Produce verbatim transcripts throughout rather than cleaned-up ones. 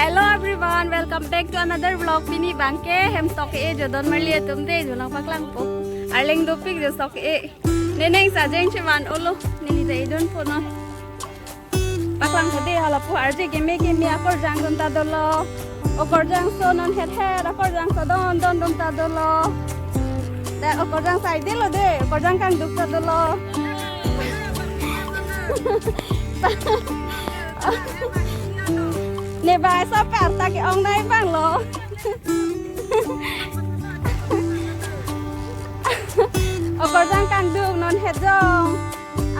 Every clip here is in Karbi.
Hello everyone, welcome back to another vlog. Pini abangke hem sok e-e jodon marli atum de, jo nangpaklangpo. Arleng dopik jo sok e-e. Neneng sa jeng chevan olo, neli ta edonpo non. Paklangpo de, halapu arje keme keme akorjang dun ta dolo. Okorjangso non het het akorjangso don don dun ta dolo. Da okorjang saidelo de, okorjang kangduk ta dolo. Ne bai so par ta ke-ong nai abang lo. Okorjang kangduk non het jong.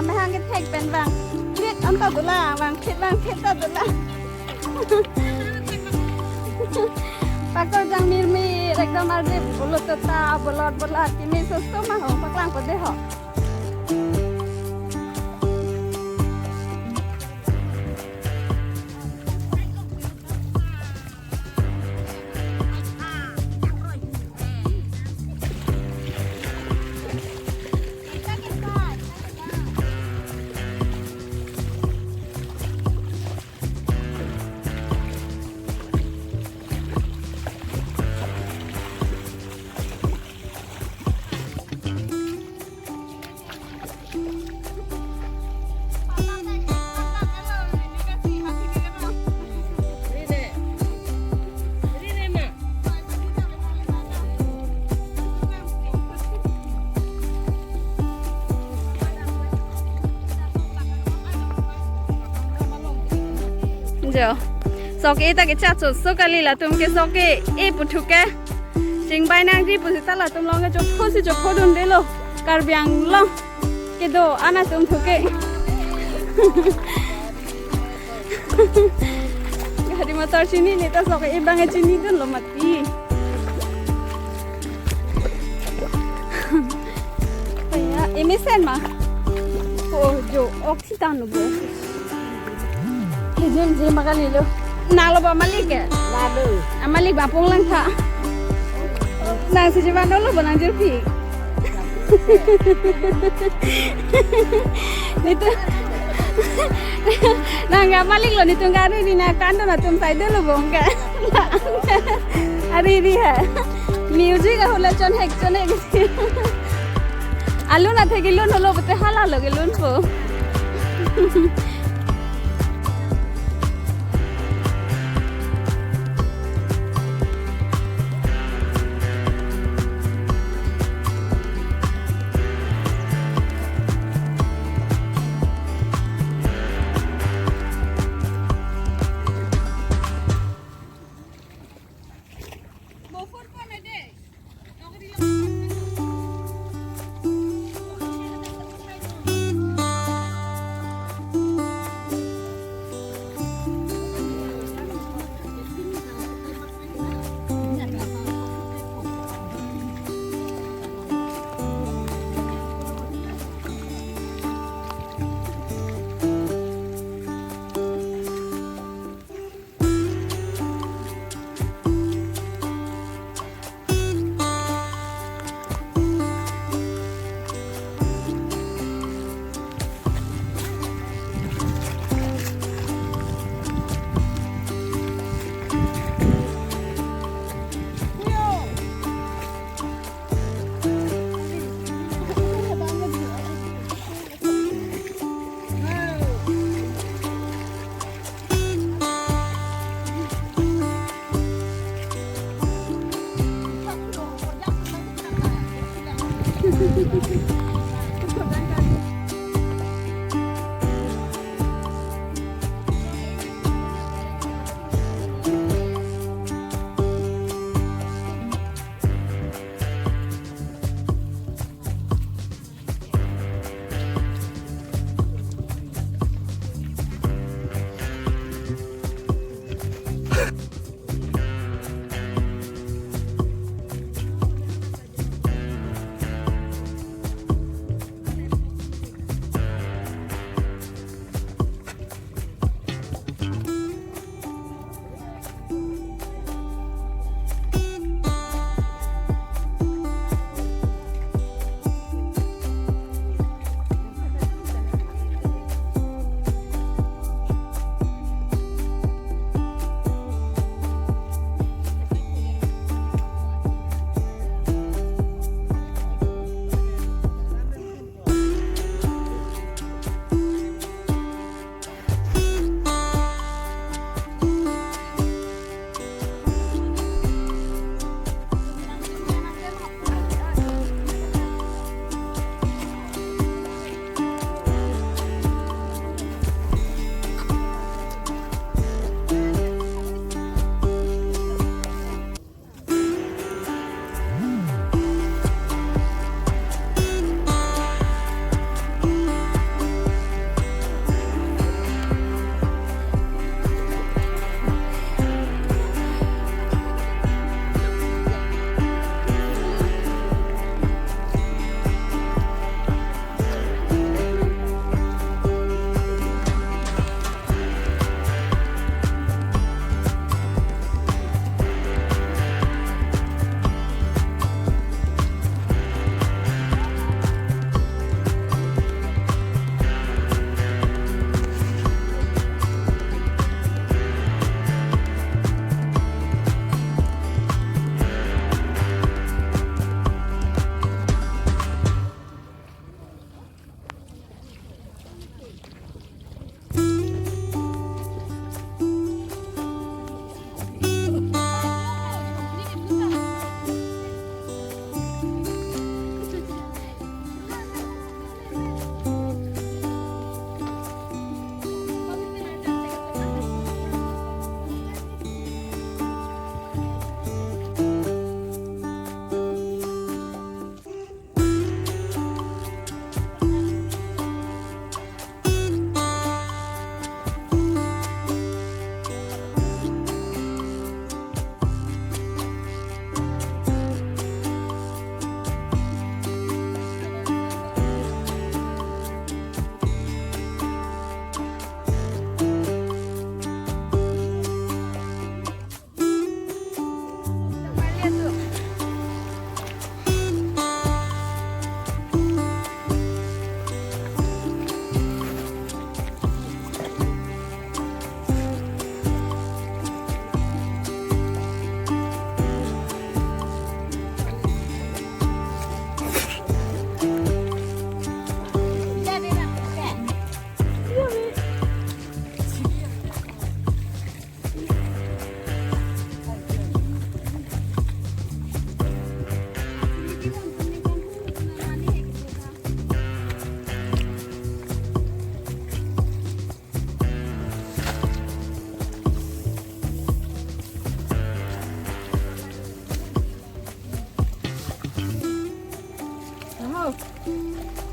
Amahang kethek pen vang phit an ta dolang, vang phit vang phit ta dolang. Pakorjang mirmir, ekdom arje bolot ta, bolot bolot, kimi susu ma ho, paklangpo de ho. Jo. Sok e ta kechat so, so kali latum ke sok e, e puthot ke. Chingbai nangji pusi ta latum along ke chopho si chopho dundelo. Karbi Anglong kedo an atum thu ke. Gari motor chinine ta sok e abang chinidunlo mati. Kaya, e mesen ma. Oh, jo, ok si tan lo bo. Jem jem ma kalilo. Nanglo ba malik ke? Nanglo. Amalik ba pong lang tha. Nang si chevan dolo bo nang jirpi. Nitu. Nang ga malik lo nitu gari ni na kando na tum side lo bong ke. Ari ri hai. Music ahula chonhek chonhek. Alun athe kelun holo bote hala lo kelunpo. Oh.